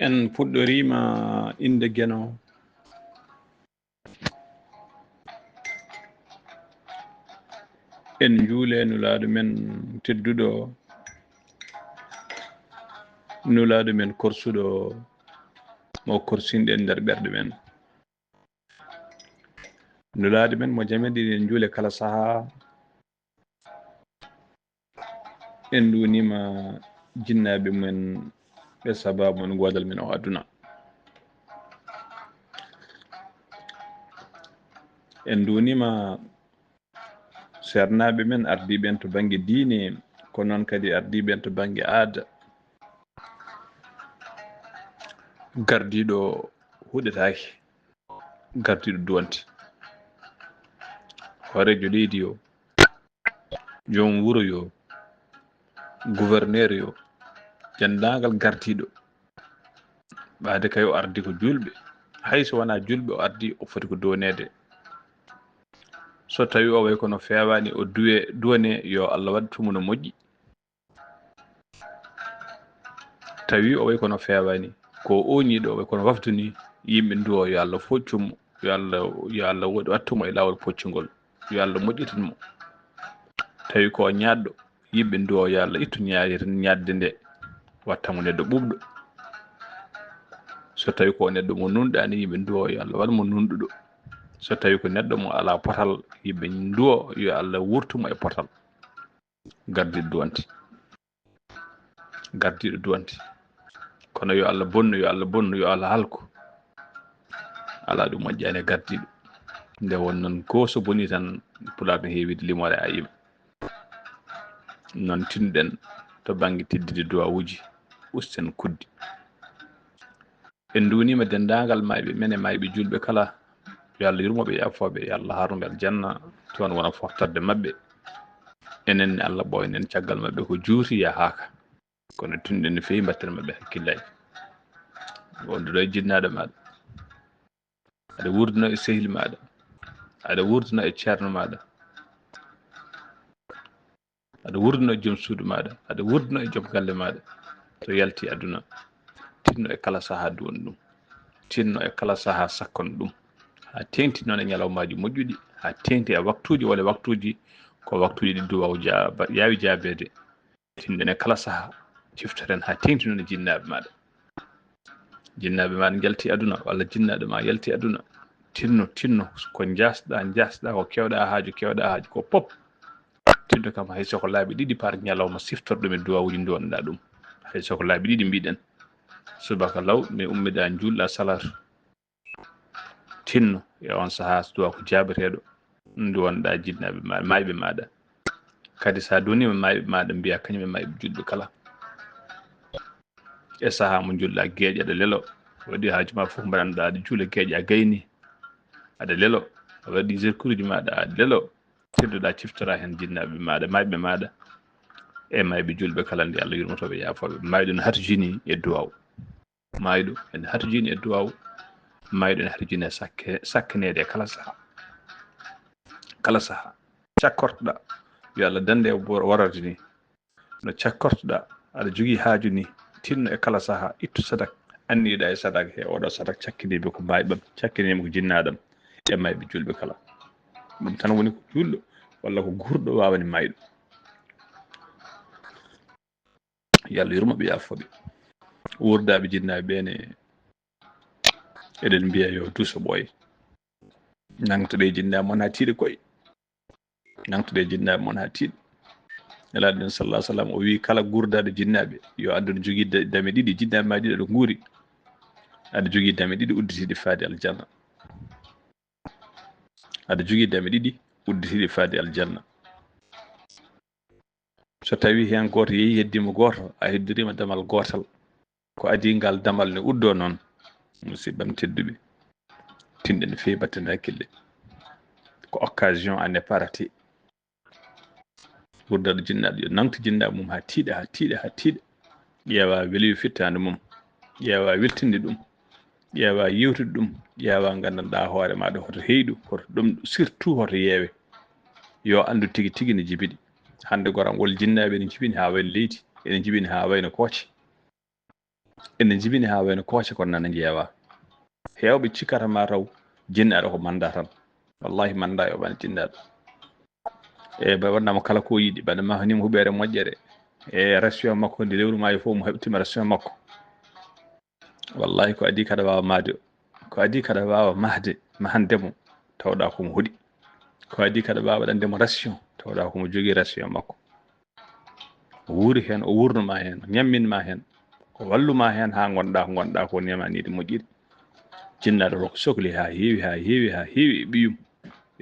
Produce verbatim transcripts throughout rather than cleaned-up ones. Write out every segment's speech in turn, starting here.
En puɗɗoriima innde Geno. En njuule Nulaaɗo men tedduɗo, Nulaaɗo men korsuɗo, mo korsinɗen nder ɓerɗe men. Nulaaɗo men mo jamirɗen en njuule kala sahaa. En nduuniima jinnaaɓe men ɓe sabaabu men goodal men o aduna. En nduuniima seernaaɓe men ardiiɓe en to bannge diine, ko noon kadi ardiiɓe en to bannge aada. Gardiiɗo huɗetaake, gardiiɗo duwante. Hooreejo leydi o, joom wuro yo, gouverneur yo, denndaangal gardiiɗo. Ɓaade kay o ardi ko juulɓe. Hay so wonaa juulɓe o ardi, o foti ko duwaneede. So tawii o way kono feewaani, o duwe, duwane, yo Allah waɗ tumu no moƴƴi. Tawi o way kono feewaani, ko o ooñiiɗo, o way kono wafdu ni, yimɓe nduwo, yo Allah foccum mo, yo Allah, yo Allah waɗ-, wattu mo e laawol poccungol, yo Allah moƴƴitin mo. Tawi ko o ñaaɗɗo, yimɓe nduwo, yo Allah ittu ñaade, ñaadde nde, watta mo neɗɗo ɓuuɓɗo. So tawi ko neɗɗo mo nunɗaani, yimɓe nduwo, yo Allah waɗ mo nunɗuɗo. So tawi ko neɗɗo mo alaa potal, yimɓe nduwo, yo Allah wurtu mo e potal. Gardiiɗo duwante. Gardiiɗo duwante. Kono yo Allah bonnu, yo Allah bonnu, yo Allah halku. Alaa, ɗum moƴƴaani e gardiiɗo. Nde won noon, ko so bonii tan, Pulaar no heewi limoore a yiɓa. Noon tinɗen to bannge teddinde duwawuuji, usten kuddi. En nduuniima denndaangal maayɓe men e maayɓe juulɓe kala. Yo Allah yurmo ɓe, yaafo ɓe, yo Allah haarnu ɓe aljanna, toon wona fooftorde maɓɓe. Enen ne Allah ɓooynen caggal maɓɓe ko juuti yahaaka. Kono tinɗen no feewi, mbatten maɓɓe hakkillaaji. Wonduɗo e jinnaaɗo maaɗa. Aɗa wurduno e sehil maaɗa. Aɗa wurduno e ceerno maaɗa. Aɗa wurduno e joom suudu maaɗa. Aɗa wurduno e joom galle maaɗa. To yalti aduna, tinno e kala sahaa duwon ɗum. Tinno e kala sahaa sakkon ɗum. Haa teeŋti noon e ñalawmaaji moƴƴuɗi, haa teeŋti e waktuuji, walla waktuuji, ko waktuuji ɗi duwaaw jaaba-, yaawi jaabeede. Tinɗen e kala sahaa, ciftoren haa teeŋti noon e jinnaaɓe maaɗa. Jinnaaɓe maaɗa njalti aduna, walla jinnaaɗo ma yalti aduna. Tinno, tinno, ko njaasɗa, njaasɗa, ko keewɗa haaju, keewɗa haaju, ko pop. Tinno kam hay so ko laabi ɗiɗi par ñalawma, siftor ɗum e duwawuuji nduwanɗa ɗum. Hay so ko laabi ɗiɗi mbiɗen. Subaka law, mi ummida, njuulɗa salaatu. Tinno e on sahaa, so duwa ko jaabeteeɗo, nduwanɗa jinnaaɓe ma, maayɓe maaɗa. Kadi so a duwaniima maayɓe maaɗa, mbiya kañum e maayɓe juulɓe kala. E sahaa mo njuulɗa geeƴe aɗa lelo, waɗi haaju ma fof mbaɗanɗa aɗa juula geeƴe a gayni, aɗa lelo, a waɗi zikruuji maaɗa aɗa lelo, tinnoɗa ciftora heen jinnaaɓe maaɗa, maayɓe maaɗa, e maayɓe juulɓe kala nde Allah yurmotooɓe yaafooɓe. Maayɗo no hatojini e duwaw. Maayɗo ene hatojini e duwaw. Maayɗo ene hatojini e sakke-, sakkaneede e kala sahaa. Kala sahaa. Cakkortoɗa, yo Allah dannde e bor-, warorde ni. No cakkortoɗa, aɗa jogii haaju ni, tinno e kala sahaa, ittu sadak, anniyiɗa e sadak he, oɗo sadak cakkiniimi ko maayɓam, cakkiniimi ko jinnaaɗam, e maayɓe juulɓe kala. Ɗum tan woni ko juulɗo walla ko guurɗo waawani maayɗo. Yo Allah yurmo ɓe, yaafo ɓe. Wuurdaaɓe jinnaaɓe ɓe ne, eɗen mbiya yo duuso ɓooye. Nangtoɗe jinnaaɓe mon haa tiiɗa koy. Nangtoɗe jinnaaɓe mon haa tiiɗa. Nelaaɗo men sallallahu alaihi wasallam o wi kala guurdaaɗo jinnaaɓe yo addu no jogii da-, dame ɗiɗi, jinnaaɓe ma ɗiɗo aɗa nguuri. Aɗa jogii dame ɗiɗi udditiiɗe faade aljanna. Aɗa jogii dame ɗiɗi udditiiɗe faade aljanna. So tawii heen gooto yehii heddii mo gooto, a heddoriima damal gootal. Ko adii ngal damal ne uddoo noon, musidɓe am tedduɓe, tinɗen no feewi, mbatten hakkille. Ko occasion à ne pas rater. Wuurdaaɗo jinnaaɗo, yo nangtu jinnaaɓe mum haa tiiɗa, haa tiiɗa, haa tiiɗa. Ƴeewa weluyo fittaandu mum. Ƴeewa weltinde ɗum. Ƴeewa yewtude ɗum. Ƴeewa nganndanɗaa hoore maaɗa hoto heyɗu, hoto ɗum, surtout hoto yeewe. Yo anndu tigi tigi no jibini. Hannde goram wol jinnaaɓe ene njibini haa wayno leydi, ene njibini haa wayno kooce. Ene jibini haa wayno kooce, kono nana njeewa. Heewɓe cikkata ma taw jinnaaɗo ko manda tan. Wallahi manda yo ɓan jinnaaɗo. E ɓe waɗnama kala ko yiɗi, ɓaɗa ma honimo huɓeere moƴƴere. E ration makko ndi lewru maayo fof mo heɓtima ration makko. Wallahi ko adi kada wawa mahde, ko adi kada wawa mahde, mahandemo, tawɗa ko mo hoɗi. Ko adi kada wawa waɗandemo ration, tawɗa ko mo jogii ration makko. O wuuri heen, o wuurnuma heen, o ñamminma heen, o walluma heen haa ngonɗa ko ngonɗa ko, nemaniiɗo moƴƴiri. Jinnaaɗo o ko sokli haa heewi, haa heewi, haa heewi e ɓiyum,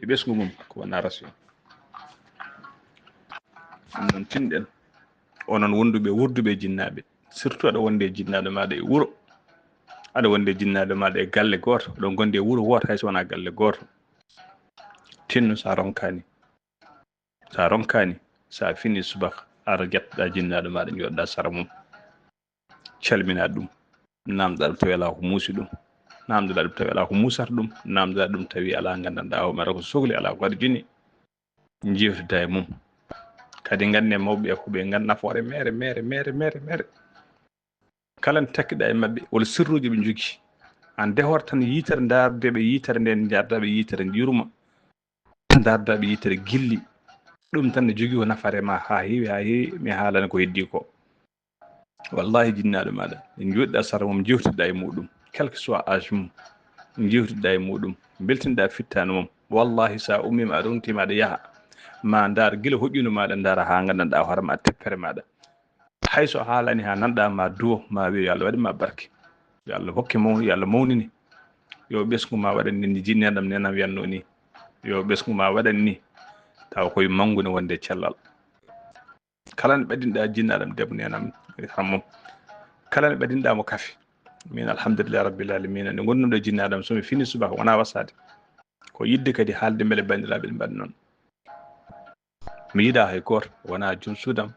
e ɓesngu mum, ko wona ration. Ɗum noon, tinɗen, onon wonduɓe, wurduɓe e jinnaaɓe, surtout aɗa wonde e jinnaaɗo maaɗa e wuro, aɗa wonde e jinnaaɗo maaɗa e galle gooto, oɗon ngondi e wuro wooto, hay so wonaa galle gooto. Tinno so a ronkaani. So a ronkaani, so a fini subaka, ara ƴettoɗa jinnaaɗo maaɗa, njooɗoɗa sara mum. Calmina ɗum, namdoɗa ɗum tawi alaa ko muusi ɗum, namdoɗa ɗum tawi alaa ko muusata ɗum, namdoɗa ɗum tawi alaa nganndanɗaa o mara ko sokli, alaa ko waɗi jini, njeewtida e mum. Kadi ngannden mawɓe ɓe ko ɓe ngan nafoore meere, meere, meere, meere, meere. Kala nde takkiɗa e maɓɓe, walla sirruuji ɓe njogii. Aan dehor tan yitere, ndaarde ɓe yitere nden, njaarda ɓe yitere, njurma. Ndaarda ɓe yitere gilli. Ɗum tan ne jogii ko nafare ma haa heewi, haa heewi, mi haalana ko heddii ko. Wallahi, jinnaaɗo maaɗa, en njooɗiɗa sara mum, njewtiɗa e muɗum, quel que soit âge mum, njewtiɗa e muɗum, mbeltinɗa fittaandu mum. Wallahi, so a ummiima, a rontiima, aɗa yaha, ma ndaar gila hoƴƴundu maaɗa, ndaara haa nganndanɗaa hoore ma, teppere maaɗa. Hay so a haalani haa nanɗa ma duwo, ma wiyo yo Allah waɗi ma barke. Yo Allah hokke mawni, yo Allah mawnini. Yo ɓesngu ma waɗan ni, ni jinnaaɗam nenam wiyatno ni. Yo ɓesngu ma waɗan ni. Tawa koye manngu ne wonde cellal. Kala nde ɓadinɗa jinnaaɗam debbo nenam, haram mum. Kala nde ɓadinɗa mo kafe. Min alhamdulillahi rabbil alamina. Nde ngonnuɗo jinnaaɗam, so mi fini subaka, wona wasade. Ko yidde kadi haalde mbele banndiraaɓe ɗe mbaɗa noon. Mi yiɗa hay gooto, wona jom suudam,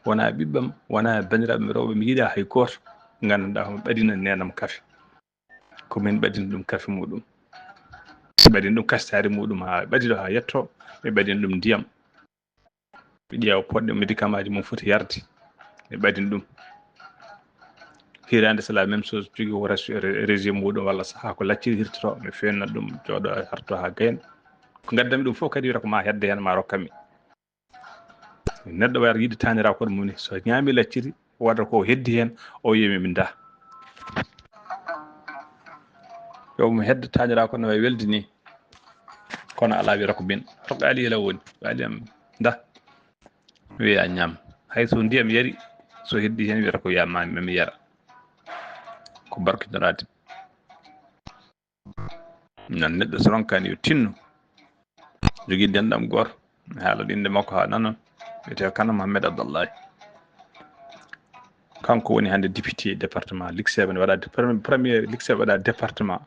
wona ɓiɓɓam, wona banndiraaɓe mi rewɓe, mi yiɗa hay gooto nganndanɗaa ko mi ɓadina nenam kafe. Ko min ɓadini ɗum kafe muɗum. Mi ɓadini ɗum kastaari muɗum haa ɓadi ɗo haa yetto, mi ɓadini ɗum ndiyam. Mi ƴeewa poɗɗe médicament ji mum foti yarde, mi ɓadini ɗum. Hiraande, c'est la même chose, jogii ko res-, ré-, régime muɗum walla sahaa ko lacciri hirtoto, mi feewna ɗum, jooɗo harto haa gayna. Ko ngaddami ɗum fof kadi wiyata ko ma hedde heen, ma rokka mi. Neɗɗo wayata yiɗde taaniraaku mum ni, so ñaami lacciri, waɗata ko heddi heen, o wiya mi nda. Yo mo hedde taaniraaku no wayi welde ni, kono alaa wiyata ko min. Rokka Ali ila woni, Ali am nda. Mi wiya ñaam. Hay so ndiyam yari, so heddi heen wiyata ko ya ma, mi yara. Ko barkinoraade. Nan neɗɗo so ronkani yo tinno. Jogii denɗam gooto, mi haala innde makko haa nana, wiyetee Kano Mohamed Abdallahi. Kanko woni hannde député département, Likseeɓe ne waɗa dé-, premier, premier Likseeɓe waɗa département.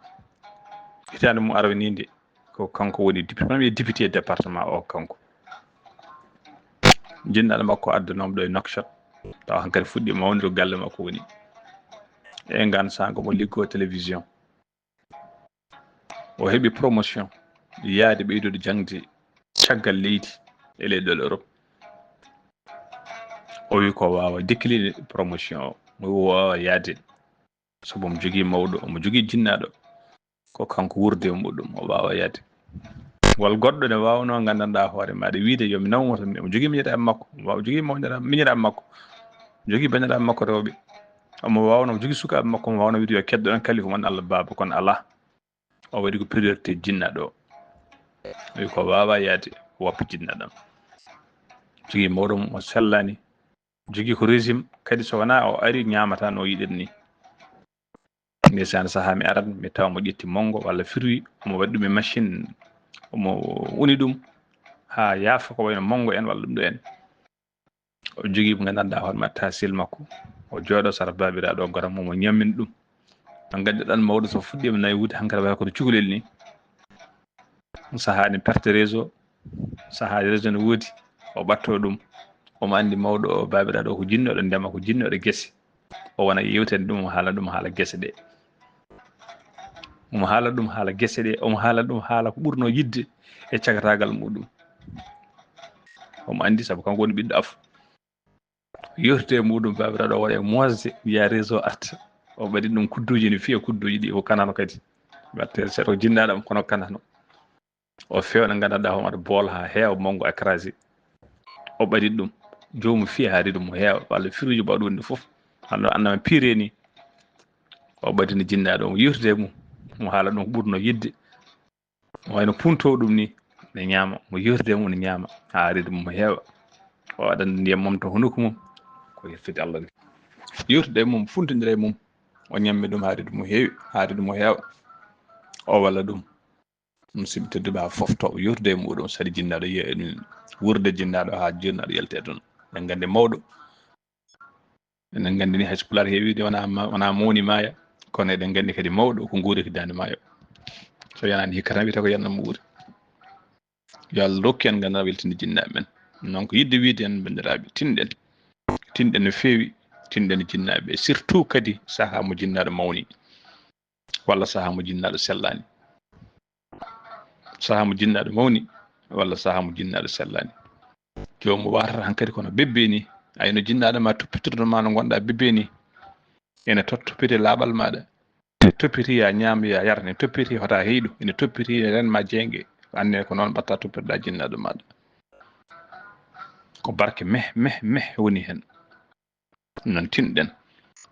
Hitaande mum arwaniinde, ko kanko woni député, premier député département o, kanko. Jinnaaɗo makko addanoomo ɗo e Nouakchott, tawa hankadi fuɗɗi mawnirde galle makko woni. E ngaan saanga mo liggoo télévision. O heɓi promotion, yaade ɓeydude jaŋde caggal leydi e leyɗeele Europe. O wi ko waawa décliner promotion o, o wi o waawa yaade. Sabu omo jogii mawɗo, omo jogii jinnaaɗo. Ko kanko wuurde e muɗum, o waawa yaade. Wal goɗɗo ne waawnoo nganndanɗaa hoore maaɗa, wiide yo mi naw mo tan, omo jogii miñiraaɓe makko, omo waawa jogii mawniraaɓe, miñiraaɓe makko, jogii banndiraaɓe makko rewɓe. Omo waawnoo, omo jogii sukaaɓe makko, omo waawnoo wiide yo keddo ɗon kalifu mon Allah baaba, kono alaa. O waɗi ko priorité jinnaaɗo o. O wi ko waawa yaade, o woppi jinnaaɗo am. Jogii mawɗo mum, o sellaani. Jogii ko régime, kadi so wonaa o ari ñaamata no yiɗir ni. Ndeysaan, sahaa mi arat, mi tawa mo ƴetti manngo walla fruit, omo waɗi ɗum e machine, omo uni ɗum haa yaafa ko wayno manngo en walla ɗum ɗo en. O jogii mo nganndanɗaa hoore ma tasil makko, o jooɗo sara baabiraaɗo o, goram omo ñammin ɗum. No nganndirɗon mawɗo so fuɗɗiima nawude hankadi wata kono cukalel ni. Sahaa ne perte réseau, sahaa réseau ne woodi, o ɓatto ɗum. Omo anndi mawɗo o, baabiraaɗo o ko jinnooɗo ndema, ko jinnooɗo gese. O wona yewtere ɗum, omo haala ɗum haala gese ɗe. Omo haala ɗum haala gese ɗe, omo haala ɗum haala ko ɓurnoo yiɗde e cagataagal muɗum. Omo anndi sabu kanko woni ɓiɗɗo afo. Yewtide e muɗum, baabiraaɗo o waɗa e moosde, wiya réseau arta. O ɓadi ɗum kudduuji, ne fiya kudduuji ɗi, o kanano kadi. Watte seeɗa ko jinnaaɗo am, kono kanano. O fewna, nganndanɗaa, homaɗo bool haa heewa, mawgo écrasé. O ɓadi ɗum, joomum fiya haa reedu mum heewa, walla firuuji mbaɗa ɗum ɗi fof. Hannde o annama pire ni. O ɓadino jinnaaɗo, omo yewtida e mum, omo haala ɗum ko ɓurno yiɗde. Mo wayno punto ɗum ni, ne ñaama, mo yewtida e mum, ne ñaama, haa reedu mum heewa. O waɗa ndiyam mum to hunuko mum, ko yettude Allah ni. Yewtida e mum, funtindira e mum, o ñammi ɗum haa reedu mum heewi, haa reedu mum heewa. O walla ɗum. Musidɓe tedduɓe, haa fof to yewtude e muɗum, saɗi jinnaaɗo yiya e ɗum, wuurde jinnaaɗo haa jinnaaɗo yalti e toon. Eɗen nganndi mawɗo, eɗen nganndi ni hay so pulaar heewi wiide wona ma-, wona mawni maaya, kono eɗen nganndi kadi mawɗo ko nguuri ko daande maayo. So yanaani hikka tan wiyata ko yanno mo wuuri. Yo Allah rokku en nganndanɗaa weltinde jinnaaɓe men. Noon ko yiɗde wiide en, banndiraaɓe, tinɗen. Tinɗen no feewi, tinɗen e jinnaaɓe, surtout kadi sahaa mo jinnaaɗo mawni, walla sahaa mo jinnaaɗo sellaani. Sahaa mo jinnaaɗo mawni, walla sahaa mo jinnaaɗo sellaani. Joomum wartata hankadi kono bebbe ni. Ay no jinnaaɗo ma toppitirno ma no ngonɗaa bebbe ni. Ene tot-, toppiti laaɓal maaɗa. Ene toppiti ya ñaam, ya yar, ene toppiti hota heyɗu, ene toppiti ren ma jeenge. Anne ko noon mbaɗta toppitoɗaa jinnaaɗo maaɗa. Ko barke meh, meh, meh woni heen. Noon tinɗen,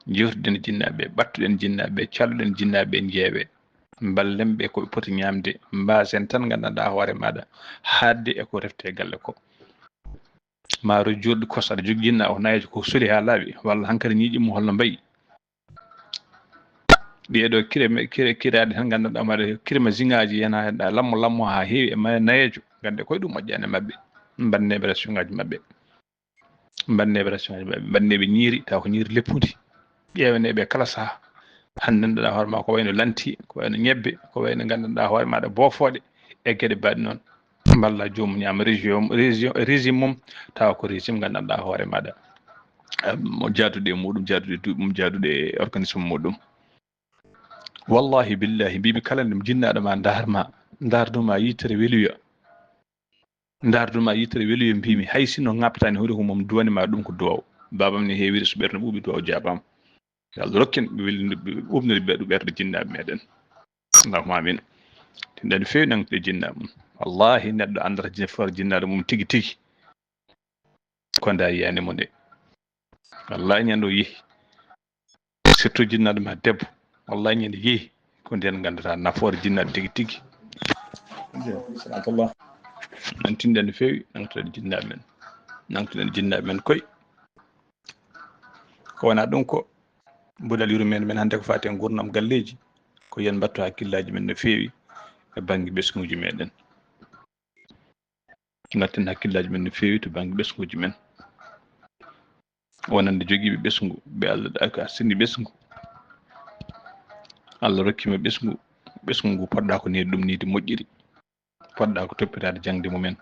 njeewtiden jinnaaɓe, ɓattuɗen jinnaaɓe, calluɗen jinnaaɓe, njeewe, mballen ɓe ko ɓe poti ñaamde, mbaasen tan nganndanɗaa hoore maaɗa, haaɗde e ko refte e galle ko. Maaro jooɗi kos, aɗa jogii jinnaaɗo nayeejo ko soli haa laaɓi, walla hankadi ñiiƴe mum holno mbayi. Ɗee ɗoo kire, kire, kiraaɗe tan nganndanɗaa maɗa kirma ziŋaaji, yana lammo lammo haa heewi e ma-, nayeejo, ngannde koye ɗum moƴƴaani e maɓɓe, mbanneeɓe rasuŋaaji maɓɓe. Mbanneeɓe restaurant maɓɓe, mbanneeɓe ñiiri, tawa ko ñiiri leppundi. Ƴeewaneeɓe kala saha. Hannde nganndanɗaa hoore ma ko wayno lanti, ko wayno ñebbe, ko wayno nganndanɗaa hoore maaɗa boofooɗe, e geɗe mbaɗe noon. Mballa joomum ñaama régime, régime, régime mum, tawa ko régime nganndanɗaa hoore maaɗa, eh, mo jaaduɗo e muɗum, jaaduɗo e duuɓi mum, jaaduɗo e organisme muɗum. Wallahi billahi, mbiimi kala nde jinnaaɗo ma ndaar ma, ndaardu ma yitere weluya. Ndaardu ma yitere weluya, mbiimi, hay sinno ŋaabtaani huunde ko mum duwani ma ɗum ko duwaw. Baabam ne heewiri so ɓernde ɓuuɓi duwaw jaabaama. Yo Allah rokku en ɓe welnude, ɓe ɓuuɓnude ɓe ɗum ɓernde jinnaaɓe meɗen. Allahumma amin. Tinɗen no feewi nangde jinnaaɓe mum. Wallahi neɗɗo anndata jin-, for jinnaaɗo mum tigi tigi. Ko nda yiyande mo nde. Wallahi ñande o yehi. Surtout jinnaaɗo ma debbo. Wallahi ñande yehi. Ko nden nganndata nafoore jinnaaɗo tigi tigi. Salamatullah. Nan tinɗen no feewi, nangtoɗen jinnaaɓe men. Nangtoɗen jinnaaɓe men koy. Ko wona ɗum ko mbudal yurmeendi men hannde ko faati e nguurndam galleeji. Ko yen mbattu hakkillaaji men no feewi e bannge ɓesnguuji meɗen. Ngatten hakkillaaji men no feewi to bannge ɓesnguuji men. Wonande jogiiɓe ɓesngu, ɓe Allah da-, ka sini ɓesngu. Allah rokki ma ɓesngu, ɓesngu ngu poɗɗa ko needi ɗum needi moƴƴiri. Poɗɗa ko toppitaade jaŋde mumen.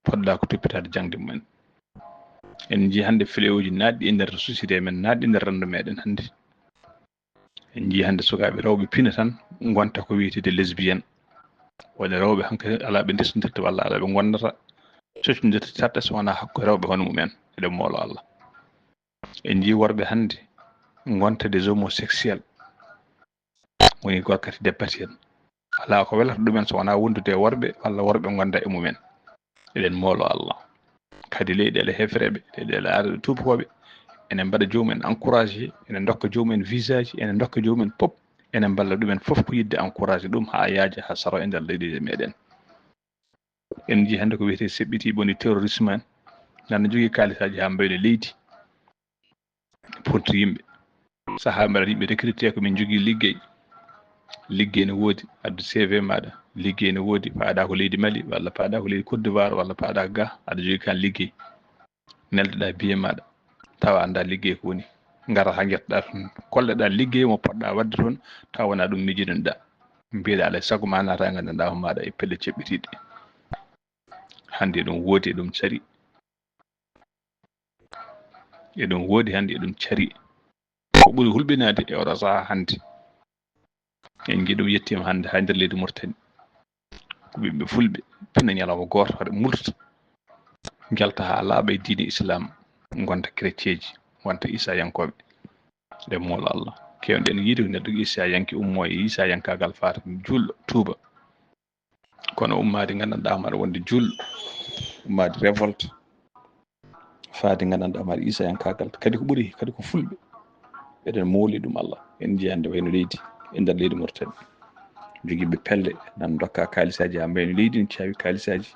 Poɗɗa ko toppitaade jaŋde mumen. En njii hannde fléauji naatɗi e nder société men, naatɗi e nder renndo meɗen hannde. En njii hannde sukaaɓe rewɓe pina tan ngonta ko wiyeteede lesbienne. Woni rewɓe hankadi alaa ɓe ndesndirta walla alaa ɓe ngondata, coccondirta saɗɗa so wonaa hakko rewɓe hono mumen. Eɗen moolo Allah. En njii worɓe hannde ngonta des homosexuels. Woni gorkati deppati en. Alaa ko welata ɗumen so wonaa wondude e worɓe walla worɓe ngonda e mumen. Eɗen moolo Allah. Kadi leyɗeele hefereɓe, leyɗeele aadaaɓe tuubakooɓe, ene mbaɗa joomum en encouragé, ene ndokka joomum en visage, ene ndokka joomum en pop, ene mballa ɗumen fof ko yiɗde encouragé ɗum haa yaaja, haa saro e nder leyɗeele meɗen. En njii hannde ko wiyetee seɓɓitiiɓe woni terrorisme en, nana jogii kaalisaaji haa mbayna leydi. Pour yimɓe. Sahaa mbaɗa yimɓe recruté ko min njogii liggey. Liggey ne woodi, addu C V maaɗa. Liggey ne woodi, paaɗa ko leydi Mali, walla paaɗa ko leydi Côte d'Ivoire, walla paaɗa ga, aɗa jogii kan liggey. Neldoɗaa biye maaɗa, tawa annda liggey ko woni. Ngara haa njettoɗaa toon, kolleɗaa liggey mo poɗɗaa waɗde toon, tawa wonaa ɗum miijinoɗaa. Mbiyeɗaa alaa e sago ma naata nganndanɗaa hoore maaɗa e pelle ceɓɓitiiɗe. Hannde eɗum woodi, eɗum cari. Eɗum woodi hannde, eɗum cari. Ko ɓuri hulɓinaade e oɗo sahaa hannde. En njii ɗum yettiima hannde haa nder leydi Mauritanie. Ko ɓiɓɓe fulɓe, pina ñalawma gooto, haɗa multa. Njalta haa laaɓa e diine Islam, ngonta kerecceeji, ngonta isayankooɓe. Eɗen moolo Allah. Keewɗen yiide ko neɗɗo Isa yanki ummo e Isa yankaagal faata ko juulɗo tuuba. Kono ummaade nganndanɗaa hoore maaɗa wonde juulɗo, ummaade révolte, faade nganndanɗaa hoore maaɗa Isa yankaagal, kadi ko ɓuri, kadi ko fulɓe. Eɗen mooli ɗum Allah, en njiyaande wayno leydi, e nder leydi Mauritanie. Jogiiɓe pelle, nan ndokka kaalisaaji haa mbayno leydi, ne caawi kaalisaaji,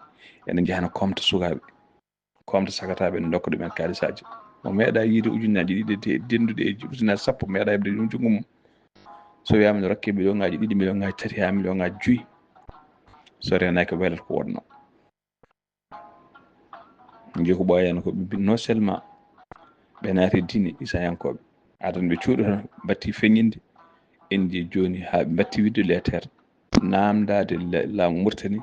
ene njahana koomta sukaaɓe. Koomta sagataaɓe ne ndokka ɗumen kaalisaaji. Mo meeɗaa yiide ujunnaaji ɗiɗi de-, dennduɗe e ujunnaaji sappo, meeɗaa heɓde ɗum junngo mum. So wiyaama ne rokkee miliyoŋaaji ɗiɗi, miliyoŋaaji tati haa miliyoŋaaji joyi. So reenaaki waylata ko wonnoo. Njiɗi ko ɓooyaani ko ɓe mbi-, non seulement ɓe naati diine Isayankooɓe, adan ɓe cuuɗi tan, mbattii feññinde, en njii jooni haa ɓe mbattii wiɗde leeter, naamndaade la-, laamu Mauritanie,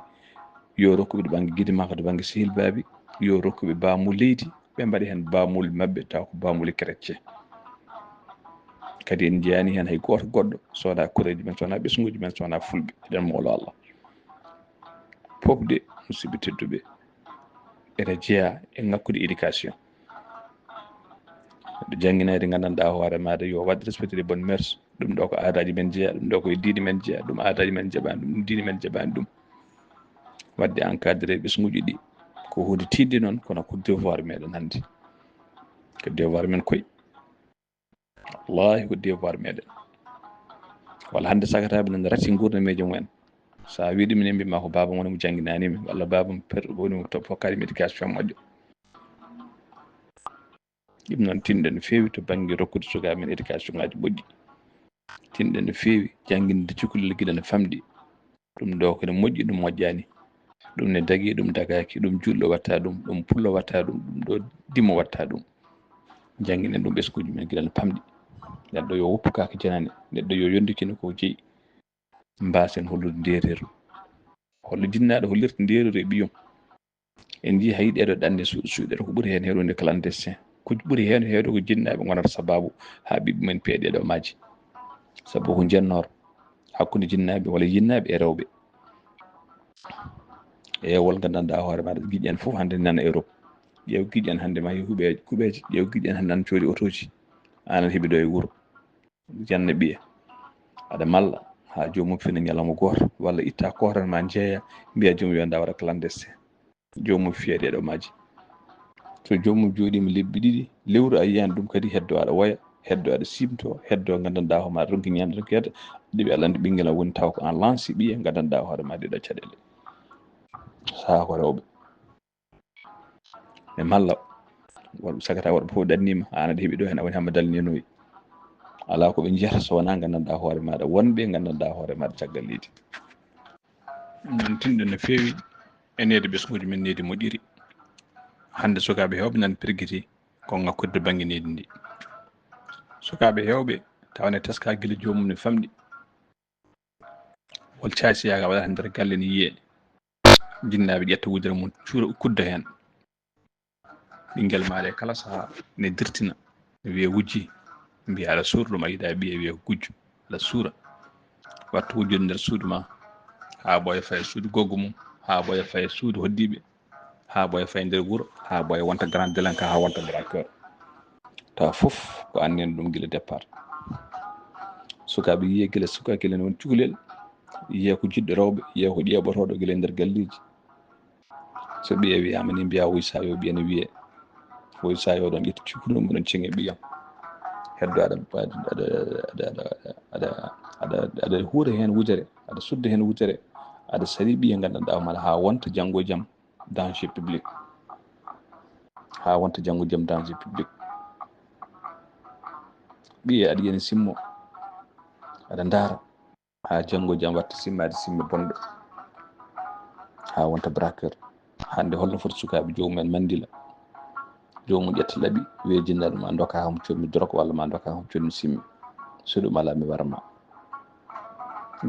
yo rokku ɓe to bannge Gidi Maka, to bannge Sihil Baabi, yo rokku ɓe baamul leydi, ɓe mbaɗi heen baamul maɓɓe, taw ko baamul chrétien. Kadi en njiyaani heen hay gooto goɗɗo, so wonaa kureeji men, so wonaa ɓesnguuji men, so wonaa fulɓe. Eɗen moolo Allah. Fof de, musidɓe tedduɓe, ene jeyaa e ŋakkude éducation. Neɗɗo jannginaade, nganndanɗaa hoore maaɗa, yo waɗ respecté les bonnes mœurs. Ɗum ɗo ko aadaaji men jeyaa, ɗum ɗo ko e diine men jeyaa, ɗum aadaaji men jaɓaani ɗum, ɗum diine men jaɓaani ɗum. Waɗde encadré ɓesnguuji ɗi, ko huunde tiiɗde noon, kono ko devoir meɗen hannde. Ko devoir men koy. Wallaahi, ko devoir meɗen. Walla hannde sagataaɓe nana rati nguurnameeji mumen. So a wii ɗum, ene mbiy ma ko baaba mon mo jannginaani mi, walla baaba mo per-, woni mo to-, hokkaani mi éducation moƴƴo. Ɗum noon, tinɗen no feewi to bannge rokkude sukaaɓe men éducation ngaaji moƴƴi. Tinɗen no feewi jannginde cukalel gila no famɗi. Ɗum ɗo ko ne moƴƴi, ɗum moƴƴaani. Ɗum ne dagii, ɗum dagaaki. Ɗum juulɗo watta ɗum, ɗum pullo watta ɗum, ɗum ɗo dimo watta ɗum. Jannginen ɗum ɓesnguuji men gila no famɗi. Neɗɗo yo woppu kaake janane, neɗɗo yo yondikino ko jeyi. Mbaasen hollude ndeereeru. Holno jinnaaɗo hollirta ndeereeru e ɓiyum. En njii hay ɗeeɗo ɗanɗe suuɗe suuɗe, ko ɓuri heen heewde clandestin. Ko ɓuri heen heewde ko jinnaaɓe ngonata sabaabu haa ɓiɓɓe men piya ɗeeɗo maaji. Sabu ko njennoor hakkunde jinnaaɓe walla jinnaaɓe e rewɓe. E wol nganndanɗaa hoore maaɗa, giƴen fof hannde nana Europe. Ƴeew giƴen hannde ma huɓe kuɓeeje, ƴeew giƴen hannde nana coodi otooji. Aan aɗa heɓi ɗo e wuro. Janna ɓiye. Aɗa malla haa joomum fina ñalawma gooto, walla itta kooran ma njeeya, mbiya joomum yo nda waɗa clandestin. Joomum fiya ɗeeɗo maaji. So joomum jooɗiima lebbi ɗiɗi, lewru a yiyan ɗum kadi heddo aɗa woya, heddo aɗa siimto, heddo nganndanɗaa hoore ma ronki ñaamde, ronki yedda, ɗiɓi Alla anndi ɓinngel am woni taw ko aan lanci ɓiye nganndanɗaa hoore ma ɗeeɗo caɗeele. Sahaa ko rewɓe. E malla, worɓe sagata worɓe fof ɗanniima, aan aɗa heɓi ɗo heen, a woni haa ma dalninoyi. Alaa ko ɓe njiyata so wonaa nganndanɗaa hoore maaɗa, wonɓe nganndanɗaa hoore maaɗa caggal leydi. Noon tinɗen no feewi e needi ɓesnguuji men, needi moƴƴiri. Hannde sukaaɓe heewɓe nan pergiti ko ŋakkude bannge needi ndi. Sukaaɓe heewɓe tawa ne teskaa gila joomum ne famɗi. Wol caasiyaaka waɗata nder galle ne yiyee. Jinnaaɓe ƴetta wujere mum cuura kudda heen. Ɓinngel maare kala sahaa ne dirtina, ne wiya wujji, mbiya aɗa suura ɗum, a yiɗaa ɓiye wiya ko gujjo, aɗa suura. Wattu wujjude nder suudu ma, haa ɓooya faye suudu goggo mum, haa ɓooya faye suudu hoddiiɓe, haa ɓooya faye nder wuro, haa ɓooya wonta grand délinquant, haa wonta braqueur. Tawa fof ko aan nani ɗum gila départ. Sukaaɓe yiya gila suka, gila ne woni cukalel, yiya ko jiɗɗo rewɓe, yiya ko ƴeeɓotooɗo gila e nder galleeji. So ɓiye wiyaama ni, mbiya woy sayo, ɓiye ne wiye. Woy sayo ɗon ƴetti cukalel mum ɗon ceŋe ɓiyam. Heddo aɗa, aɗa, aɗa huura heen wujere, aɗa sudda heen wujere, aɗa sari ɓiye nganndanɗaa hoore maaɗa haa wonta janngo e jam danger public. Haa wonta janngo jam danger public. Ɓiye aɗa yiya ne simmo, aɗa ndaara. Haa janngo jam watta simmaade simme bonɗo. Haa wonta braqueur. Hannde holno foti sukaaɓe joomum en manndila. Joomum ƴetta laɓi, wiya jinnaaɗo ma ndoka haa mo codmi drogue walla ma ndoka haa mo codmi simme. So ɗum alaa mi wara ma.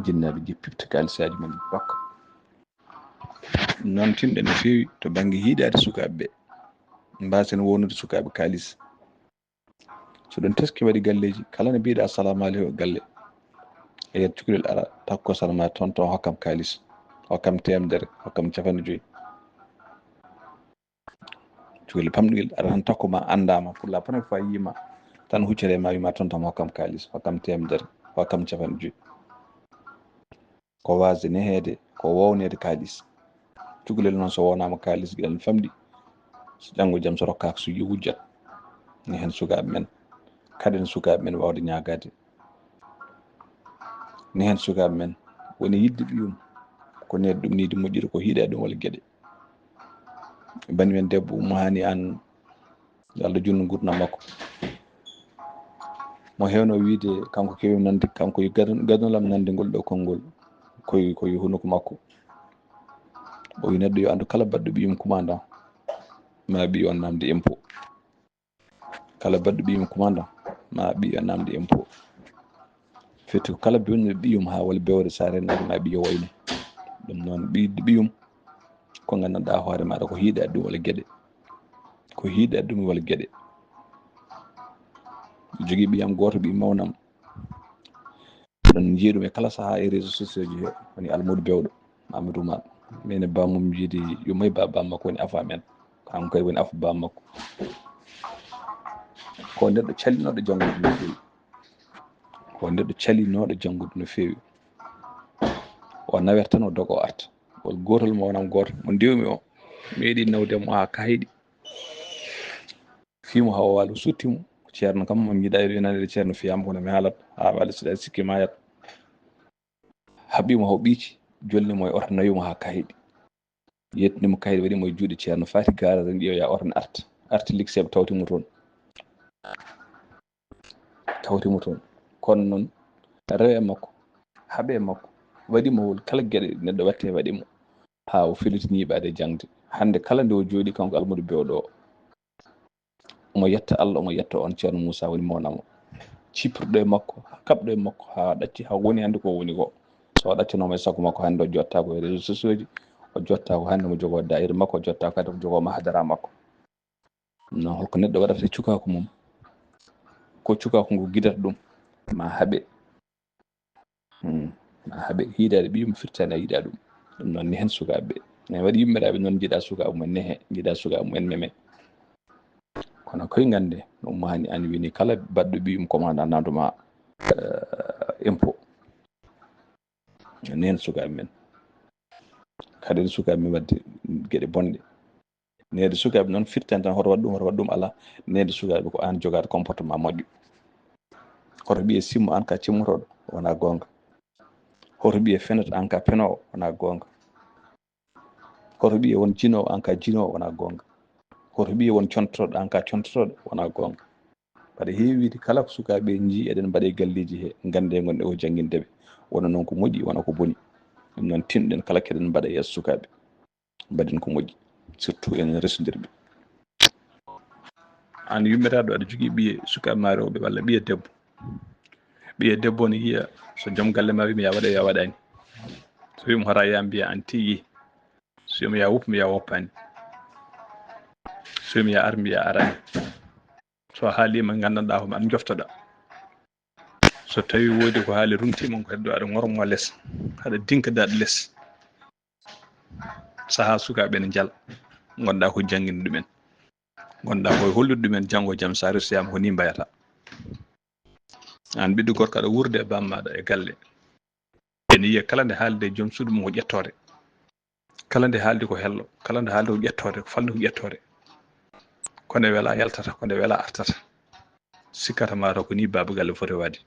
Jinnaaɓe nji pipta kaalisaaji mum ɗi ndokka. Noon tinɗen no feewi to bannge yiidaade sukaaɓe ɓe. Mbaasen wownude sukaaɓe kaalis. So ɗum teski waɗi galleeji, kala no mbiɗa assalamu aleykum e galle. A yiyat cukalel ara, takko salama toon, toon hokkam kaalis. Hokkam teemedere, hokkam capanɗe joyi. Cukalel pamɗungel ara tan takko ma anndaama. Pour la première fois yiima, Tan huccere ma wima tonton hokkam kaalis, hokkam temedere, hokkam capanɗe joyi. Ko wasde neheede, ko wowneede kaalis. Cukalel noon so wownaama kaalis, geɗal ne famɗi. So janngo jam so rokkaaka so wujjat. Ne heen sukaaɓe men, kaɗen sukaaɓe men waawde ñaagaade. Ne heen sukaaɓe men woni yiɗde ɓiyum, ko neede ɗum nii di moƴƴiri, ko hiiɗa ɗum walla geɗe. Bani men debbo Ummu Hani Aan, yo Allah juutnu nguurndam makko. Mo heewno wiyde kanko keewi nande, kanko yo gadon-, gadonlam nande ngol ɗo konngol, koye, koye hunuko makko. O wi neɗɗo yo anndu kala baɗɗo ɓiyum commandant, ma ɓiy on namde impôt. Kala baɗɗo ɓiyum commandant, ma ɓiy on namde impôt. Firti ko kala bonɗo ɓiyum haa walla bewre, so a rennaaki ma ɓiy o wayno. Ɗum noon, ɓiy-, ɓiyum ko nganndanɗaa hoore maaɗa ko hiiɗa ɗum walla geɗe. Ko hiiɗa ɗum walla geɗe. Jogii ɓiyam gooto, ɓiy mawnam. Ɗon njiyee ɗum e kala sahaa e réseaux sociaux ji he, woni Almuudo Bewɗo, Amadou Oumar. Min e bammum yiidi yummay ba, bammakko woni afa men. Kanko kay woni afa bammakko. Ko neɗɗo calinooɗo janngude no feewi. Ko neɗɗo calinooɗo janngude no feewi. O nawet tan o dogo o arta. Wol gootol mo wonam gooto mo ndiwmi o meeɗi nawde mo haa kayɗi. Fii mo haa o waalo sutti mo. Ceerno kam, mo njiɗa e ɗo nande Ceerno fiyaama kono mi haalat haa waalo so ɗa sikki maayat. Haɓɓi mo haa o ɓiici, jolni mo e oto, nawi mo haa kayɗi. Yettini mo kayɗi, waɗi mo e juuɗe Ceerno, faati gaara tan ƴeew ya oto ne arta. Arti likseeɓe tawti mo toon. Tawti mo toon. Kono noon, rewe makko, haɓe makko, waɗi mo wol kala geɗe neɗɗo watte waɗi mo. Haa o felliti ñiiɓaade e jaŋde. Hannde kala nde o jooɗi kanko Almuudo Bewɗo o, omo yetta Allah, omo yetta on Ceerno Muusaa woni mawnamo. Cipruɗo e makko, kaɓɗo e makko, haa ɗacci, haa woni hannde ko woni ko. So o ɗaccanooma e sago makko hannde o jottaako e réseaux sociaux ji, o jottaako hannde mo jogoo daayira makko, o jottaako kadi mo jogoo mahadara makko. Ɗum noon, holko neɗɗo waɗata e cukaaku mum? Ko cukaaku ngu gidata ɗum, ma haɓe. Hmm. Ma haɓe hiidaade ɓiyum firtaani a yiɗaa ɗum. Ɗum noon, ne heen sukaaɓe. Ne waɗi yummiraaɓe noon njiɗa sukaaɓe mum en nehe, njiɗa sukaaɓe mum en meme. Kono koye ngannde, no Ummu Hani Aan wini kala baɗɗo ɓiyum commandant namdo ma, eh, impôt. Ne heen sukaaɓe men. Kaɗen sukaaɓe men waɗde geɗe bonɗe. Neede sukaaɓe noon firtani tan hoto waɗ ɗum, hoto waɗ ɗum, alaa. Neede sukaaɓe ko aan jogaade comportement moƴƴo. Hoto ɓiye simmo aan ka cimmotooɗo, wonaa goonga. Hoto ɓiye fenata aan ka penoowo, wonaa goonga. Hoto ɓiye won jinoowo aan ka jinoowo, wonaa goonga. Hoto ɓiye won contotooɗo aan ka contotooɗo, wonaa goonga. Mbaɗa heewi wiide kala ko sukaaɓe njii eɗen mbaɗa e galleeji he, nganndee ngonɗe ko jannginde ɓe. Wona noon ko moƴƴi, wona ko boni. Ɗum noon tinɗen kala keɗen mbaɗa yeeso sukaaɓe. Mbaɗen ko moƴƴi, surtout en resondirɓe. Aan yummiraaɗo aɗa jogii ɓiye sukaaɓe ma rewɓe walla ɓiye debbo. Ɓiye debbo ne yiya so joom galle ma wiima ya waɗe ya waɗaani. So wiima hora ya mbiya aan tiyi. So wiima ya wop mbiya woppaani. So wiima ya ar mbiya araani. So haaliima nganndanɗaa homo aan joftoɗa. So tawi woodi ko haali runtiima ko heddo aɗa ŋormo les, aɗa dinka daɗ les. Sahaa sukaaɓe ne njal, ngonɗaa ko jannginde ɗumen. Ngonɗaa ko hollude ɗumen janngo jam so a resoyaama ko ni mbayata. Aan ɓiɗɗo gorko aɗa wuurde e bammaɗa e galle. Ene yiya kala nde haalde joom suudu mum ko ƴettoore. Kala nde haaldi ko hello, kala nde haaldi ko ƴettoore, ko falde ko ƴettoore. Ko nde wela yaltata, ko nde wela artata. Sikkata mataw ko ni baaba galle foti waade.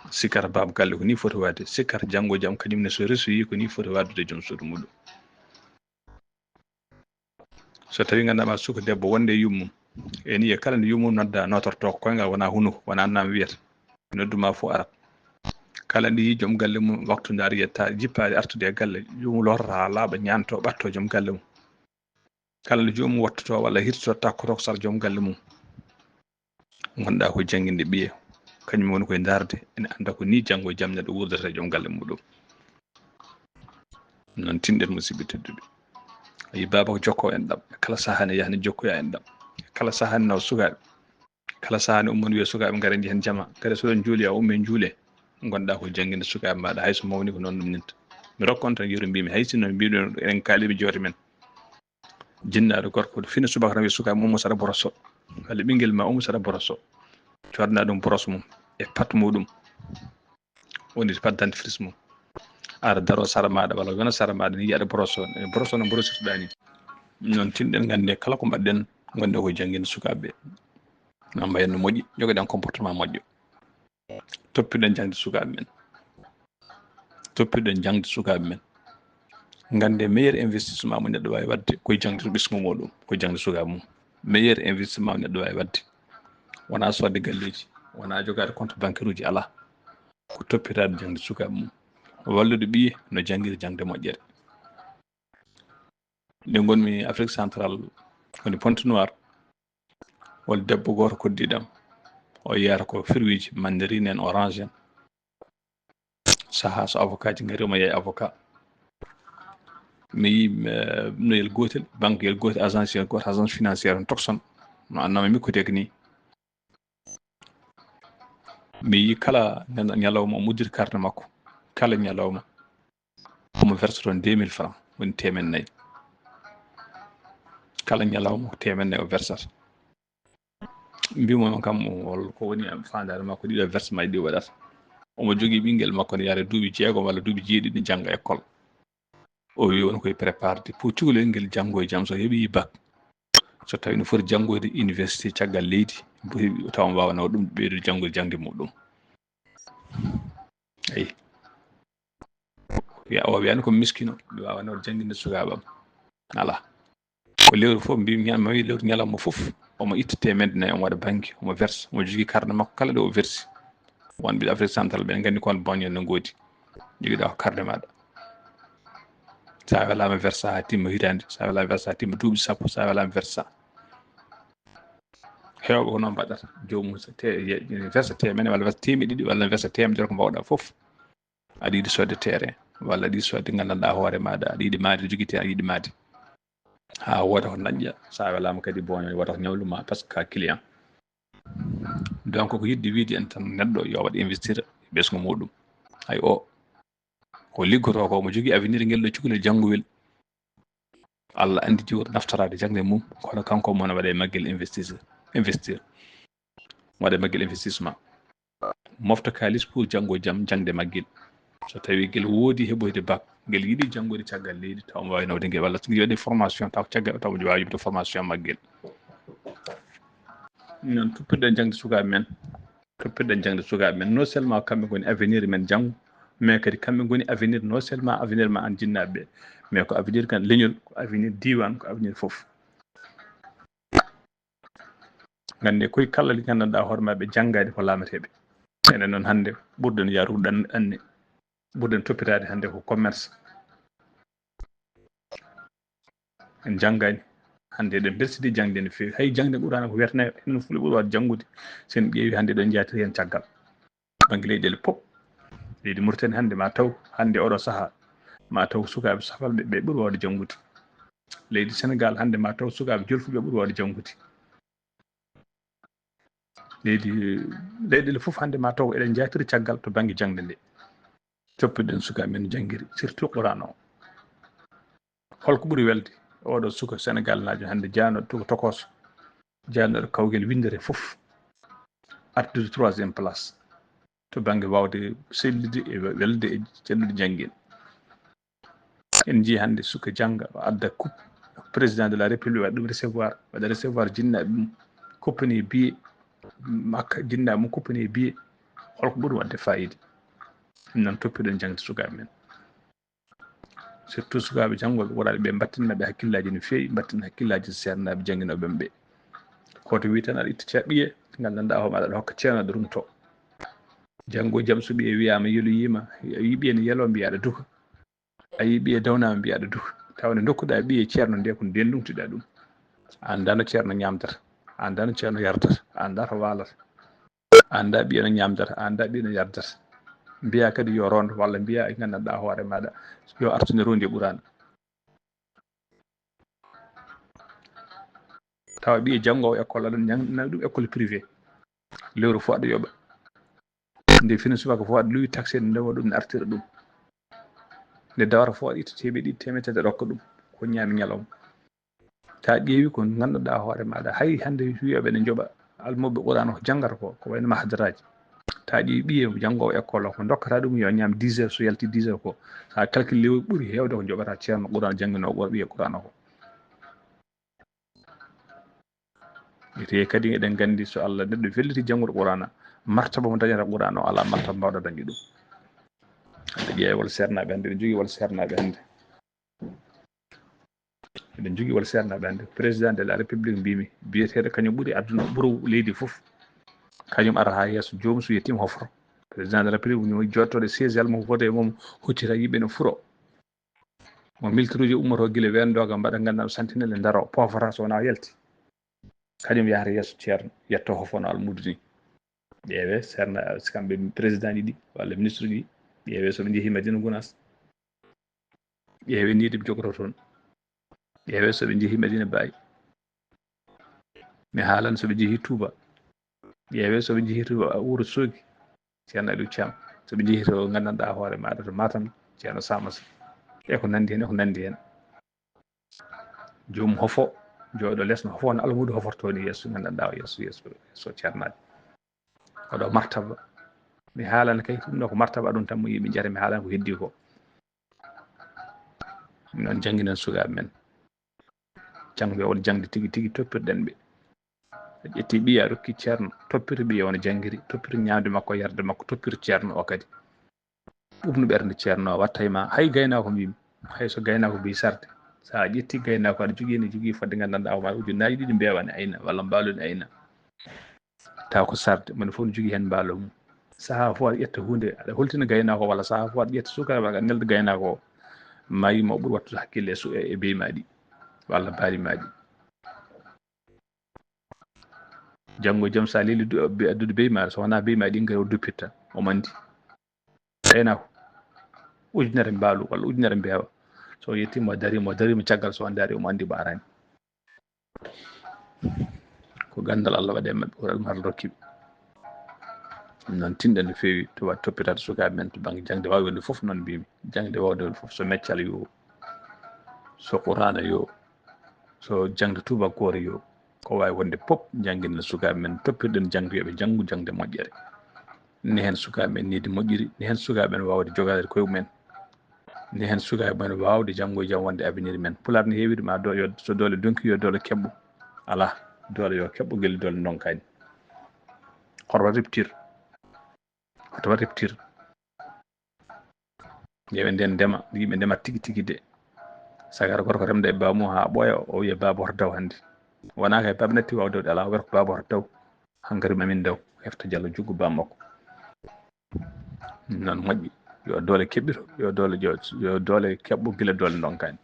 Sikkata baaba galle ko ni foti waade. Sikkata janngo jam kañum ne so resoyi ko ni foti waɗdude joom suudu muɗum. So tawi nganndanɗaa suka debbo wonde e yummum, ene yiya kala nde yummum nodda notorto ko koyngal wona hunuko, wona nam wiyata. Noddu ma fof arat. Kala nde yi joom galle mum waktu ndaari yetta jippaade artude e galle, joomum lortata haa laaɓa ñaanto ɓatto joom galle mum. Kala nde joomum wattoto walla hirtoto takkoto ko sara joom galle mum. Ngonɗaa ko jannginde ɓiye, kañum woni koye ndaarde, ene annda ko ni janngo e jam neɗɗo wuurdata e joom galle muɗum. Noon tinɗen musidɓe tedduɓe. A yi baaba ko jokko en ɗam, kala sahaa ne yaha ne jokkoya en ɗam. Kala sahaa ne nawa sukaaɓe. Kala sahaa ne umman wiya sukaaɓe ngara njihen jama. Kadi so ɗon juuli a ummi juule. Ngonɗaa ko jannginde sukaaɓe maaɗa hay so mawni ko noon ɗum ninta. Mi rokka on tan yeru mbimi hay sinno mbiɗon eɗen kaali mi joote men. Jinnaaɗo gorko fina subaka tan wiya sukaaɓe ummo saɗa boroso. Walla ɓinngel ma ummo saɗa boroso. Coodanɗaa ɗum brosse mum e pat muɗum, woni pat dentifrice mum. Ara daro sara maɗa walla wona sara maɗa ni, yiyaɗa brosse on e brosse on no brossirtoɗa ni. Noon tinɗen ngannde kala ko mbaɗɗen, ngonde ko jannginde sukaaɓe ɓe. Ma mbayen no moƴƴi, jogoɗen comportement moƴƴo. Toppiɗen jaŋde sukaaɓe men. Toppiɗen jaŋde sukaaɓe men. Ngannde meilleur investissement mo neɗɗo waawi waɗde koye jaŋde ɓesngu muɗum, koye jaŋde sukaaɓe mum. Meilleur investissement mo neɗɗo waawi waɗde wonaa soodde galleeji, wonaa jogaade compte bancaire uji, alaa. Ko toppitaade jaŋde sukaaɓe mum. Wallude ɓiye no janngira jaŋde moƴƴere. Nde ngonmi Afrique Central, woni Pointe Noire, won debbo gooto koddiiɗam. O yiyata ko fruitji, mandarine en, orange en. Sahaa so avocat ji ngari, omo yeeya avocat. Mi yii, eh, noyel gootel, banque yel gootel, agence yel gootel, agence financière on tokson. No annama mi ko tek ni. Mi yii kala ñal-, ñalawma omo uddita carte makko. Kala ñalawma omo versa toon deux mille francs, woni teemen nayi. Kala ñalawma ko teemen nayi o versata. Mbimo on kam, o, hol ko woni am faandaare makko, ɗiɗo versement ɗi waɗata. Omo jogii ɓinngel makko ne yaare duuɓi jeegom walla duuɓi jeeɗiɗi ne jannga école. O wi won koye préparde pour cukalel ngel janngo e jam, so heɓi bac, so tawi no foti janngoyde université caggal leydi, bo heɓi tawa mo waawa nawde ɗum, ɓeydo janngo, jaŋde muɗum. Eyi. Wiya, o wiyani ko miskino, mi waawa nawde jannginde sukaaɓe am. Alaa. Ko lewru fof, mbi-, mi, mi wi lewru ñalawma fof, omo itta teemedde nayi, omo waɗa banque, omo verse, omo jogii carte makko kala ɗo o versi. Wonɓe Afrique Central ɓe nganndi ko won banque no ngoodi. Jogiɗa ko carte maɗa. Sa welaama versa haa timma hitaande, sa welaama versa haa timma duuɓi sappo, sa welaama versa. Heewɓe ko noon mbaɗata. Joomum so te-, ye-, versa teemedde walla versa teemeɗɗe ɗiɗi walla versa teemedere ko mbawɗa fof. Aɗa yiɗi soodde terrain, walla aɗa yiɗi soodde nganndanɗaa hoore maaɗa, aɗa yiɗi maayde, jogii terrain, aɗa yiɗi maayde. Haa wooda ko dañƴa, sa welaama kadi booña, wooda ko ñawlu ma, parce que ka client. Donc, ko yiɗde wiide en tan neɗɗo yo waɗ investir e ɓesngu muɗum. Hay o, ko liggotoo ko, omo jogii avenir ngel ɗo cukalel jannguwel. Allah anndi jiwo naftoraade jaŋde mum, kono kanko omo waɗa e maggel investisseur, investir. Waɗa e maggel investissement. Mofta kaalis pour janngo e jam, jaŋde maggel. So tawi ngel woodi heɓoyde bac, ngel yiɗi janngude caggal leydi, taw omo waawi nawde ngel, walla so ngel waɗi formation, taw caggal, taw omo waawi yoɓde formation maggel. Noon toppitoɗen jaŋde sukaaɓe men, toppitoɗen jaŋde sukaaɓe men. Non seulement kamɓe ngoni avenir men janngo, mais kadi kamɓe ngoni avenir, non seulement avenir ma an jinnaaɓe ɓe, mais ko avenir kan leñol, ko avenir diiwaan, ko avenir fof. Ngannde koye kala li nganndanɗaa hoore maɓɓe janngaade ko laamateeɓe. Enen noon hannde ɓurɗen yaarude ɗan anne, ɓurɗen toppitaade hannde ko commerce. En janngaani. Hannde eɗen mbelsidii jaŋde no feewi. Hay jaŋde Qur'aana ko wiyatnoo en no Fulɓe ɓuri waawde janngude. So en ƴeewi hannde ɗo njaatiri heen caggal. Bannge leyɗeele pop. Leydi Mauritanie hannde ma taw, hannde oɗo sahaa, ma taw sukaaɓe safalɓe ɓe ɓuri waawde janngude. Leydi Senegaal hannde ma taw sukaaɓe jolfuɓe ɓuri waawde janngude. Leydi, leyɗeele fof hannde ma taw eɗen njaatiri caggal to bannge jaŋde nde. Coppiɗen sukaaɓe men janngiri, surtout Qur'aana o. Holko ɓuri welde? Oɗo suka Senegaal naajo hannde jaano to tokos, jaanoɗo kawgel winndere fof, artude troisième place to bannge waawde sellide e welde e cellude janngel. En njii hannde suka jannga, o adda coupe, président de la République waɗa ɗum recevoir, waɗa recevoir jinnaaɓe mum, kuppani biye makka, jinnaaɓe mum kuppani biye. Holko ɓuri waɗde fayida? Ɗum noon toppiɗen jaŋde sukaaɓe men. Surtout sukaaɓe janngooɓe Qur'aana ɓe, mbattinma ɓe hakkillaaji no feewi, mbattin hakkillaaji seernaaɓe jannginooɓe ɓe. Ko to wii tan aɗa itta ce-, ɓiye, nganndanɗaa hoore maaɗa aɗa hokka ceerno aɗa rumtoo. Janngo e jam so ɓiye wiyaama yeloyiima, a yii ɓiye ne yeloo mbiyaa aɗa duka. A yii ɓiye dawnaama mbiyaa aɗa duka. Tawa nde ndokkuɗaa ɓiye ceerno nde ko ndeen lomtiɗaa ɗum. A anndaa no ceerno ñaamdata, a anndaa no ceerno yardata, a anndaa to waalata. A anndaa ɓiye no ñaamdata, a anndaa ɓiye no yardata. Mbiyaa kadi yo rondo, walla mbiyaa e nganndanɗaa hoore maaɗa yo artu nde rondi e Qur'aana. Tawa ɓiye janngoowo école, aɗa ñaŋ-, nawi ɗum école privé. Lewru fof aɗa yoɓa. Nde fina subaka fof aɗa luwi taxe, nde ndewa ɗum, ne artira ɗum. Nde dawata fof aɗa itta teemeɗɗe ɗiɗi, teemedde tati aɗa rokka ɗum. Ko ñaami ñalawma. Ta ƴeewi ko ngannduɗaa hoore maaɗa, hay hannde wiyooɓe ne njoɓa, almuɓɓe Qur'aana ko janngata ko, ko wayno mahadaraaji. Taa ƴeewi ɓiye janngo école o, ko ndokkata ɗum yo ñaam dix heures, so yalti dix heures ko, so a calcule lewru ɓuri heewde ko njoɓata ceerno Qur'aana janngino ɓiye Qur'aana ko. Te kadi eɗen nganndi so Allah neɗɗo felliti janngude Qur'aana, martaba mo dañata Qur'aana o alaa martaba mbaawɗo dañde ɗum. Hannde ƴeewa wal seernaaɓe hannde, eɗen njogii wal seernaaɓe hannde. Eɗen njogii wal seernaaɓe hannde. Président de la République mbimi, biyeteeɗo kañum ɓuri aduna, ɓuri leydi fof. Kañum ara haa yeeso joomum so yettiima hofro. Président de la République woni jooɗtooɗo siège almum, vote mum, huccita yimɓe no furo. Mo militaire uji ummoto gila weendoga mbaɗa ngannduɗaa sentinelle ndaro, poofata so wonaa yalti. Kañum yahata yeeso ceerno, yetto hofono almuudo ni. Ƴeewe seerna, si kamɓe président ji ɗi, walla ministre ji, ƴeewe so ɓe njehi Madina Gunaas. Ƴeewe ni ɗum jogoto toon. Ƴeewe so ɓe njehi Madina Baay. Mi haalan so ɓe njehi Touba. Ƴeewe so ɓe njehi to Wuro Soogi, ceerno Aliou Thiam. So ɓe njehi to nganndanɗaa hoore maaɗa to Matam, ceerno Samassa. E ko nanndi heen, e ko nanndi heen. Joom hofo, jooɗo les no hofo, no almuudo hofortoo ni yeeso, nganndanɗaa o yeeso, yeeso, yeeso ceernaajo. Oɗo martaba. Mi haalana kay, ɗum ɗo ko martaba ɗum tan mo yimɓe njiyata, mi haalana ko heddi ko. Noon jannginen sukaaɓe men. Janngo ɓe won jaŋde tigi, tigi toppirɗen ɓe. A ƴetti ɓiya, a rokki ceerno, toppito ɓiya wona janngiri, toppito ñaamde makko, yarde makko, toppito ceerno o kadi. Ɓuuɓnu ɓernde ceerno o, watta e ma, hay gaynaako mbimi, hay so gaynaako mbi sarde. So a ƴetti gaynaako, aɗa jogii, ene jogii fodde nganndanɗaa ko ma ujunnaaji ɗiɗi mbeewa ne ayna, walla mbaalu ne ayna. Tawa ko sarde, moni fof ne jogii heen mbaalo mum. Sahaa fof aɗa ƴetta huunde, aɗa holtina gaynaako, walla sahaa fof aɗa ƴetta sukaaɓe, aɗa nelda gaynaako o. Maayi ma o ɓuri wattude hakkille e su-, e, e beyi ma ɗi, walla baali ma ɗi. Janngo e jam, so a leeli du-, be-, addude beyi ma, so wonaa beyi ma ɗi, ngari o duppitta, omo anndi. Gaynaako, ujunere mbaalu walla ujunere mbeewa. So yettiima, o dariima, o dariima caggal, so on daari, omo anndi mo araani. Ko ganndal Allah waɗi e maɓɓe, ko ɗum Allah rokki ɓe. Ɗum noon, tinɗen no feewi to wa-, toppitaade sukaaɓe men to bannge jaŋde, waawi wonde fof, noon mbimi, jaŋde waawde wonde fof, so meccal yo, so Quraana yo, so jaŋde tuubakoore yo, ko waawi wonde pop, njannginen sukaaɓe men, toppirɗen jaŋde, yo ɓe njanngu jaŋde moƴƴere. Ne heen sukaaɓe men needi moƴƴiri, ne heen sukaaɓe men waawde jogaade koye mumen, ne heen sukaaɓe men waawde janngo e jam wonde avenir men. Pulaar ne heewi ɗum, a do-, yo, so doole donki, yo doole keɓɓo. Alaa, doole yo keɓɓo, gila doole ndonkaani. Hoto waɗ rupture. Hoto waɗ rupture. Nde ɓe nden ndema, yimɓe ndema tigi tigi de. Sagara gorko remda e baamu haa ɓooya, o wiya baaba hoto daw hannde. Wonaa kay baaba natti waawde dawde, alaa, o wiyata ko baaba hoto daw. Hankadi ma min daw, hefta Jallo juggu baaba makko. Noon moƴƴi, yo doole keɓɓito, yo doole jo-, yo doole keɓɓo gila doole ndonkaani.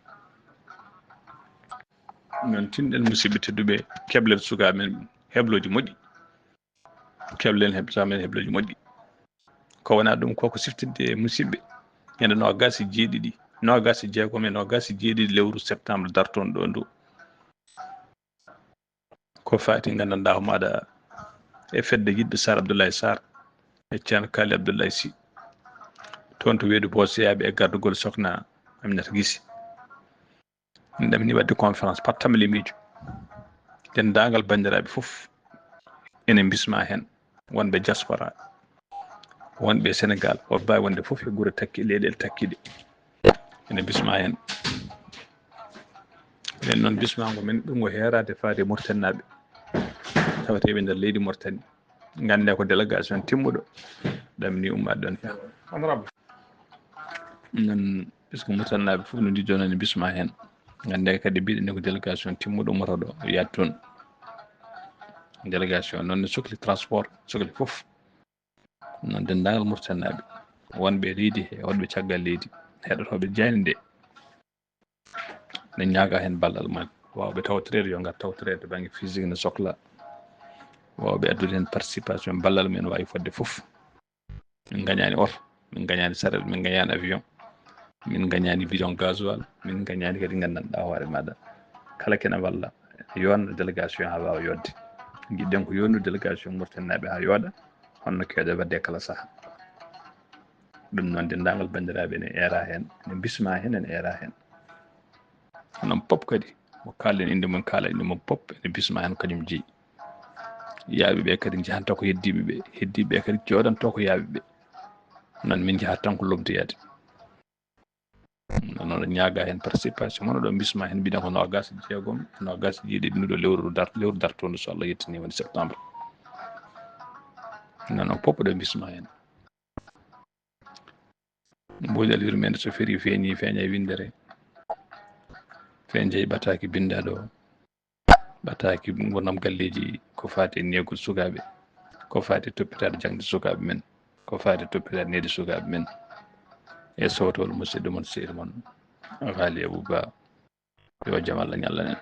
Noon tinɗen musidɓe tedduɓe, keɓlen sukaaɓe men heblooji moƴƴi. Keɓlen heblooji men, heblooji moƴƴi. Ko wonaa ɗum, ko ko siftirde e musidɓe. Ñande noogaas e jeeɗiɗi, noogaas e jeegom e noogaas e jeeɗiɗi lewru septembre dartoon ɗo ndu. Ko faati nganndanɗaa ko maɗa e fedde yiɗɓe Sar Abdoulaye Sarr e Ceerno Kaali Abdoulaye Sy. Toon to Weedu Booseyaaɓe e gardugol Sokhna Aminata Gisi. Min ɗamini waɗde conférence pattamlimiijo. Denndaangal banndiraaɓe fof ene mbismaa heen, wonɓe diaspora, wonɓe Sénégal, woɓɓe mbaawi wonde fof e gure takki, leyɗeele takkiiɗe, ene mbismaa heen. Enen noon, bismaango men, ɗum ko heeraade faade e Mauritanie naaɓe, tawetee ɓe nder leydi Mauritanie. Ngannde ko délégation timmuɗo ɗamini ummaade ɗoon. Honorable. Noon, puisque Mauritanie naaɓe fof no ndijjono ne bisma heen. Ngannde kadi mbiɗen ni ko délégation timmuɗo ummoto ɗo, yaade toon. Délégation noon ne sokli transport, sokli fof. Noon denndaangal Mauritanie naaɓe, wonɓe e leydi he, wonɓe caggal leydi, heɗotooɓe jayne nde. Ne ñaaga heen ballal mumen. Waawɓe tawtoreede yo ngar tawtoreede bannge physique ne sokla. Waawɓe addude heen participation, ballal mumen waawi fodde fof. Min ngañaani oto, min ngañaani saret, min ngañaani avion, min ngañaani bidon gasoil, min ngañaani kadi nganndanɗaa hoore maaɗa. Kala kene walla yoon délégation haa waawa yodde. Njiɗɗen ko yonnu délégation Mauritanie naaɓe haa yooɗa, honno keewɗen waɗde e kala saha. Ɗum noon, denndaangal banndiraaɓe ene eera heen, ene mbisma heen, ene eera heen. Onon pop kadi, mo kaalen innde mum, kaala innde mum pop, ene bisma heen kañum jeyi. Yaaɓe ɓe kadi njahanta ko heddiiɓe ɓe, heddiiɓe ɓe kadi jooɗanto ko yaaɓe ɓe. Nan min njahata tan ko lomtoyaade. Noon ñaaga heen participation mon, ɗo mbisma heen mbiɗen ko noogaas e jeegom, noogaas e jeeɗiɗi nduɗo lewru dar-, lewru dartoondu, so Allah yettini woni septembre. Noon fof ɗo mbisma heen. Mboyɗal yurmeende so ferii feeñi, feeña e winndere, feeña e ɓataaki binndaɗo, ɓataaki ngurnam galleeji, ko faati e neegol sukaaɓe, ko faati e toppitaade jaŋde sukaaɓe men, ko faati e toppitaade needi sukaaɓe men. E sowtowol musidɗo mon, sehil mon, Haali Abou Ba. Yo jam Allah ñallan en.